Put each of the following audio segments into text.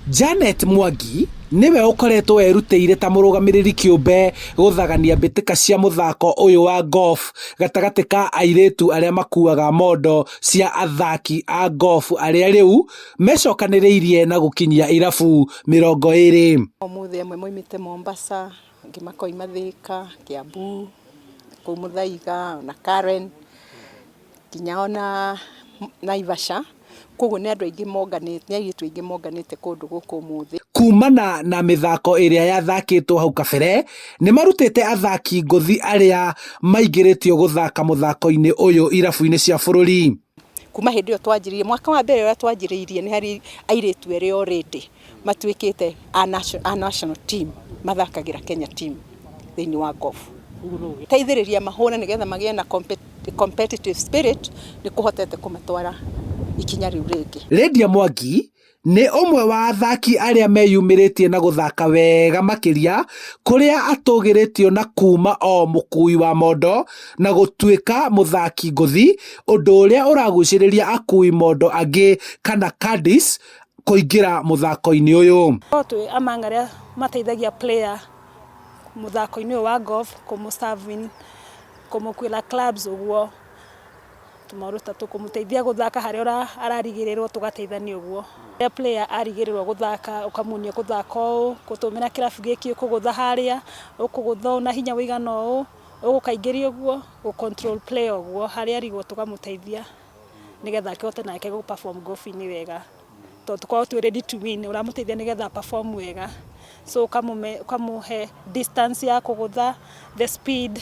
Janet Mwangi nĩwe ũkoretwo erutĩire ta mũrũgamĩrĩri kĩũmbe gũthagania mbĩtĩka cia mũthako ũyũ wa golf gatagatĩ ka airĩtu arĩa makuaga mondo cia athaki a golf arĩa rĩu mecokanĩrĩirie na gũkinyia irabu 20. Ũmũthĩ amwe maumĩte Mombasa, angĩ makoima Thĩka, Kiambu, kũu Mũthaiga, ona Karen, nginya ona Naivasha. Koguo nĩ andũ aingĩ monganĩte, nĩ airĩtu aingĩ monganĩte kũndũ gũkũ ũmũthĩ. Kumana na mĩthako ĩrĩa yathakĩtwo hau kabere, nĩ marutĩte athaki ngũthi arĩa maingĩrĩtio gũthaka mũthako-inĩ ũyũ irabu-inĩ cia bũrũri. Kuma hĩndĩ ĩyo twanjĩrĩirie, mwaka wa mbere ũrĩa twanjĩrĩirie nĩ harĩ airĩtu erĩ already matuĩkĩte a national team, mathakagĩra Kenya team thĩinĩ wa golf. Teithĩrĩria mahũre nĩgetha magĩe na competitive spirit nĩ kũhotete kũmatwara ikinya rĩu rĩngĩ. Lydia Mwangi nĩ ũmwe wa athaki arĩa meyumĩrĩtie na gũthaka wega makĩria kũrĩa atũgĩrĩtio na kuma o mũkui wa mondo na gũtuĩka mũthaki ngũthi, ũndũ ũrĩa ũragucĩrĩria akui mondo angĩ kana caddies kũingĩra mũthako-inĩ ũyũ. Twĩ among arĩa mateithagia player mũthako-inĩ ũyũ wa golf, kũmũ serve, kũmũkuĩra clubs ũguo, tũmaũndũ ta tũkũmũteithia gũthaka harĩa ararigĩrĩrwo tũgateithania ũguo. Rĩrĩa player arigĩrĩrwo gũthaka ũkamuonia gũthaka ũũ, gũtũmĩra kĩrabu gĩkĩ ũkũgũtha harĩa, ũkũgũtha ũũ na hinya ũigana ũũ, ũgũkaingĩria ũguo, gũ control player ũguo, harĩa arigwo tũkamũteithia nĩgetha akĩhote nake gũ perform golf-inĩ wega. Tondũ tũkoragwo twĩ ready to win, ũramũteithia nĩgetha perform wega. So ũkamũhe distance ya kũgũtha, the speed,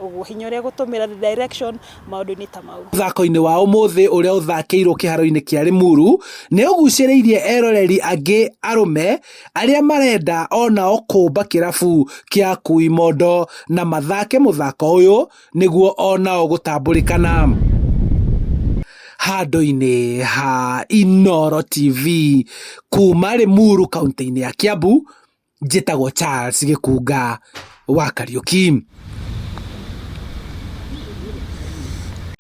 ũguo hinya ũrĩa egũtũmĩra, the direction, maũndũ-inĩ ta mau. Mũthako-inĩ wa ũmũthĩ ũrĩa ũthakĩirwo kĩharo-inĩ kĩa Limuru nĩ ũgucĩrĩirie eroreri angĩ arũme arĩa marenda onao kũmba kĩrabu kĩa akui mondo na mathake mũthako ũyũ nĩguo onao gũtambũrĩkana. Handũ-inĩ ha Inooro TV kuma Limuru kaunti-inĩ ya Kiambu, njĩtagwo Charles Gĩkunga wa Kariũki.